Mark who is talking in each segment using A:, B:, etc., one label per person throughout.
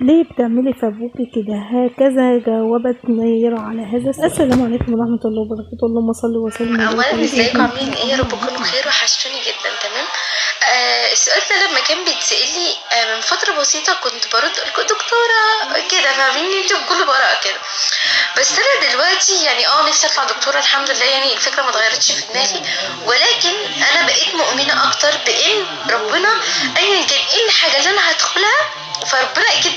A: ليه بتعملي في ابوكي كده؟ هكذا جاوبت نيرة على هذا السؤال. السلام عليكم ورحمة الله وبركاته، اللهم صل وسلم وبارك
B: اولا
A: على
B: ازيكم
A: سيدنا
B: عاملين ايه؟ يا رب تكونوا بخير، وحشتوني جدا. تمام. السؤال ده لما كان بيتسأل لي من فترة بسيطة كنت برد اقول دكتورة كده، فاهميني انتوا بكل براءه كده. بس انا دلوقتي يعني نفسي اطلع دكتورة، الحمد لله، يعني الفكرة ما اتغيرتش في دماغي، ولكن انا بقيت مؤمنة اكتر بان ربنا ايا كان ايه الحاجة اللي انا هدخلها فربنا اكيد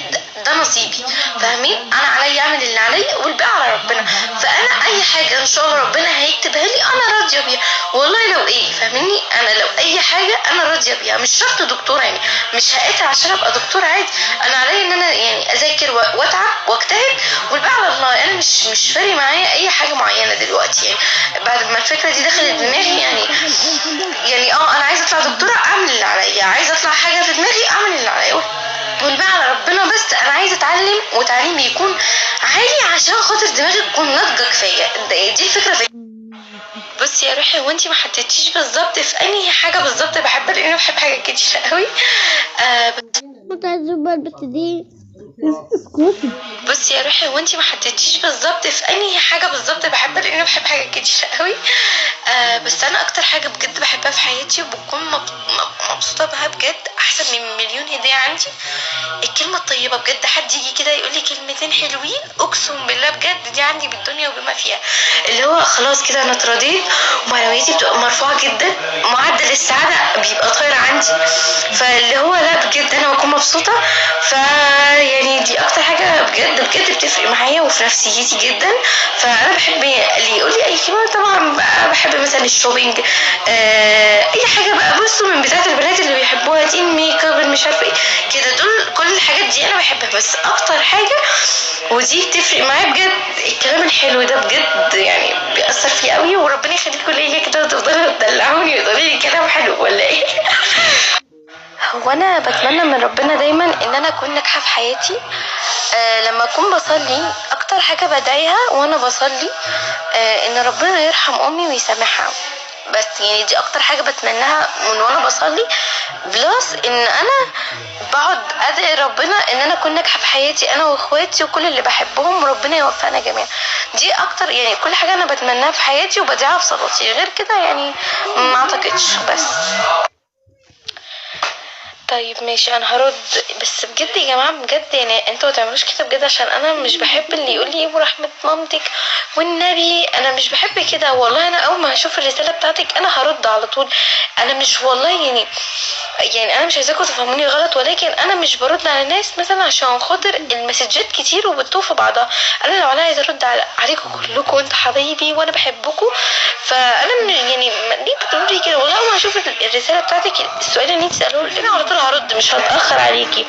B: ده نصيبي، فاهمين؟ انا عليا اعمل اللي عليا والباقي على ربنا. فانا اي حاجة ان شاء الله ربنا هيكتبها لي انا راضية بيها، والله لو ايه، فاهميني؟ انا لو اي حاجة انا راضية بيها، مش شرط دكتورة، يعني مش هقاتل عشان ابقى دكتورة عادي. انا عليا ان انا يعني اذاكر واتعب واجتهد والباقي على الله. انا مش فارق معايا اي حاجة معينة دلوقتي، يعني بعد ما الفكرة دي دخلت دماغي يعني انا عايزه اطلع دكتورة اعمل اللي عليا، عايزه اطلع حاجة في دماغي اعمل اللي عليا والباقي على ربنا. بس انا عايزه اتعلم وتعليمي يكون عالي عشان خاطر دماغي تكون ناضجة كفاية. دي الفكرة في. بصي يا روحي، وانتي ما حددتيش بالظبط في انهي حاجة بالظبط بحبها، لان انا بحب حاجات كتير قوي.
C: البت دي.
A: اسكتي.
B: بصي يا روحي، وانتي ما حددتيش بالظبط في انهي حاجة بالظبط بحبها، لان انا بحب حاجات كتير قوي. بس انا اكتر حاجة بجد بحبها في حياتي وبكون مبسوطة بها بجد احسن من مليون هديه عندي، الكلمة الطيبة. بجد حد يجي كده يقول لي كلمتين حلوين، اقسم بالله بجد دي عندي بالدنيا وبما فيها، اللي هو خلاص كده انا اترضيت ومعنوياتي بتبقى مرفوعة جدا، معدل السعادة بيبقى طاير عندي، فاللي هو لا بجد انا بكون مبسوطة. فيعني دي اكتر حاجة بجد بجد بتفرق معايا وفي نفسيتي جدا. فانا بحب اللي يقول لي اي كلمة. طبعا بقى بحب مثلا ال shopping، اي حاجة بقى، بصوا من بتاعه البنات اللي بيحبوها دي، الميك اب، مش عارفه ايه كده، دول كل الحاجات دي انا بحبها. بس اكتر حاجة ودي بتفرق معايا بجد الكلام الحلو ده، بجد يعني بيأثر فيه قوي. وربنا يخليكم ليا كده وتفضلوا تدلعوني وتقولوا لي كلام حلو ولا ايه. هو انا بتمنى من ربنا دايما ان انا اكون ناجحة في حياتي. لما اكون بصلي اكتر حاجة بدعيها وانا بصلي ان ربنا يرحم امي ويسامحها، بس يعني دي اكتر حاجة بتمناها من وانا بصلي. plus ان انا بقعد ادعي ربنا ان انا اكون ناجحة في حياتي انا واخواتي وكل اللي بحبهم، وربنا يوفقنا جميعا. دي اكتر يعني كل حاجة انا بتمناها في حياتي وبدعيها في صلاتي، غير كده يعني ما اعتقدش. بس طيب ماشي انا هرد. بس بجد يا جماعة بجد يعني انتوا ما تعملوش كده بجد، عشان انا مش بحب اللي يقول لي ورحمة مامتك والنبي، انا مش بحب كده والله. انا اول ما هشوف الرسالة بتاعتك انا هرد على طول. انا مش والله يعني انا مش عايزاكم تفهموني غلط، ولكن انا مش برد على ناس مثلا عشان خاطر المسجات كتير وبتوه في بعضها. انا لو انا عايزه ارد عليكم كلكم، انتوا حبايبي وانا بحبكم، فانا يعني ليه بتقولوا لي كده؟ والله اول ما هشوف الرسالة بتاعتك السؤال اللي انت سالوه انا على طول هرد، مش هتاخر عليكي.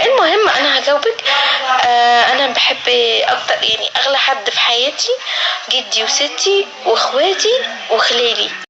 B: المهم انا هجاوبك. انا بحب اكتر يعني اغلى حد في حياتي جدي وستي واخواتي وخلالي.